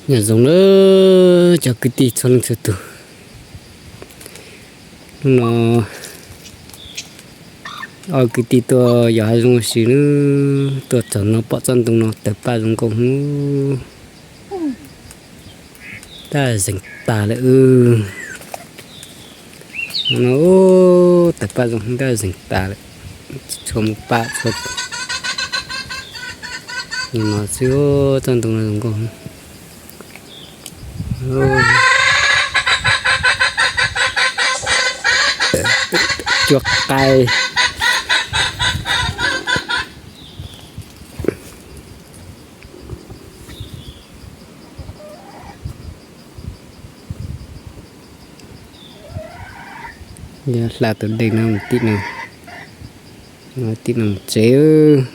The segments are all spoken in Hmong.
Nyob zoo na cov kwv tij txhua leej txhua tus. Hnub no ob kwv tij tuaj yos hav zoov ua si na, tuaj txog no pom tsob ntoo no tawg paj zoo nkauj hnub. Tab zeeg tas lawm. No tawg paj zoo hnub tab zeeg tas lawm. Txhua mus pam txhua no xwb, tsob ntoo no zoo nkauj. Cuab qaib. Yog hla tus dej no mus tim no, no tim no mus tsev.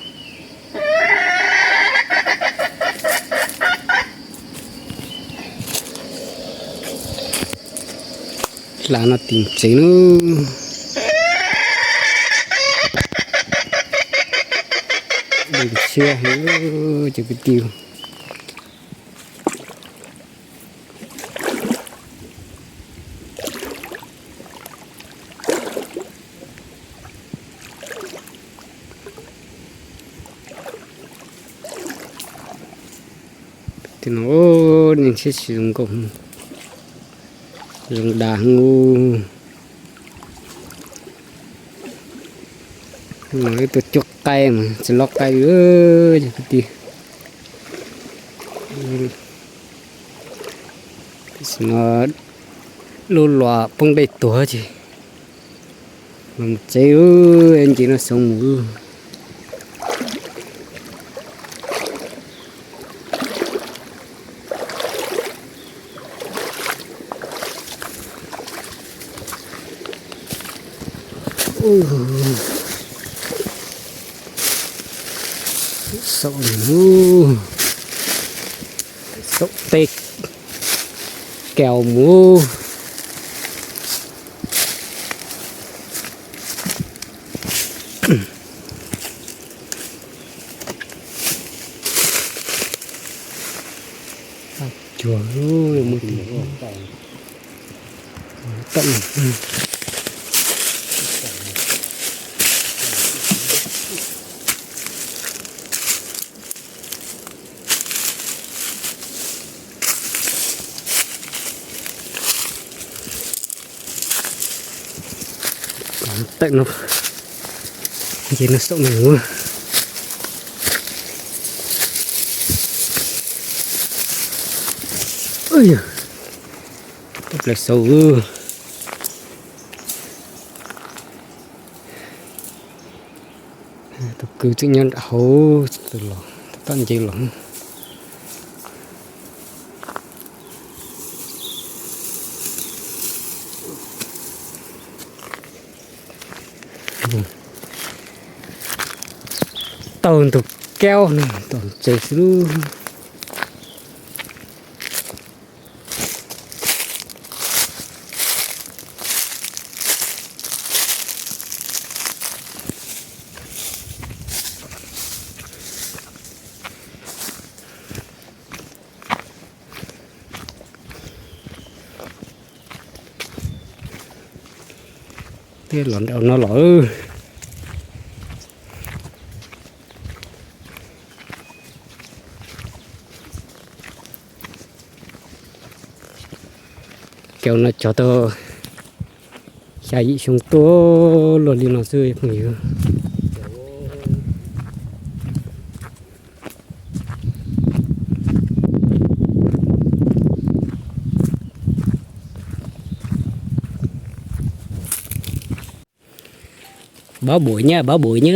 Hla no tim tsev na. Dej tshiab heev cov kwv tij. Tim no neeg siab tsis zoo nkauj, zoo dag heev. No ib tug cuab qaib mas tsis lob qaib li cov kwv tij. Tam sim no lub luas poob dej tuag ces los mus tsev, nce no xov mus. Xaum, xaum tej kaus mus. Cuag, tawm no, nce no xaum no. Tawm plaws xaum. Tus kwv tseem nyob nram hauv, tus los tab tom nce los. Tau ntug kaub no tom tsev xwb. Tej los nram no los. Cov no cog tau xya yim xyoo tuaj luaj li no xwb phooj ywg. Báo buổi nha, báo buổi nha.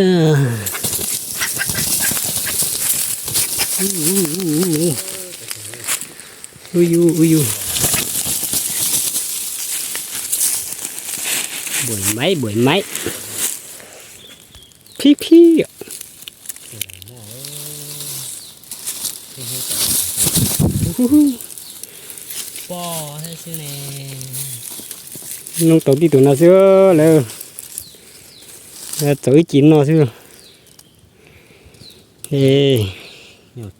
Ui yu, ui yu. Buổi máy, buổi máy. Phí phí. Noj tau tib tug no xwb, lawv txaus ib ci noj xwb. Ej,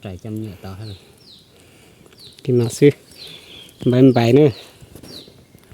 rais coj me nyuam tau. Li no xwb, npaiv npaiv na.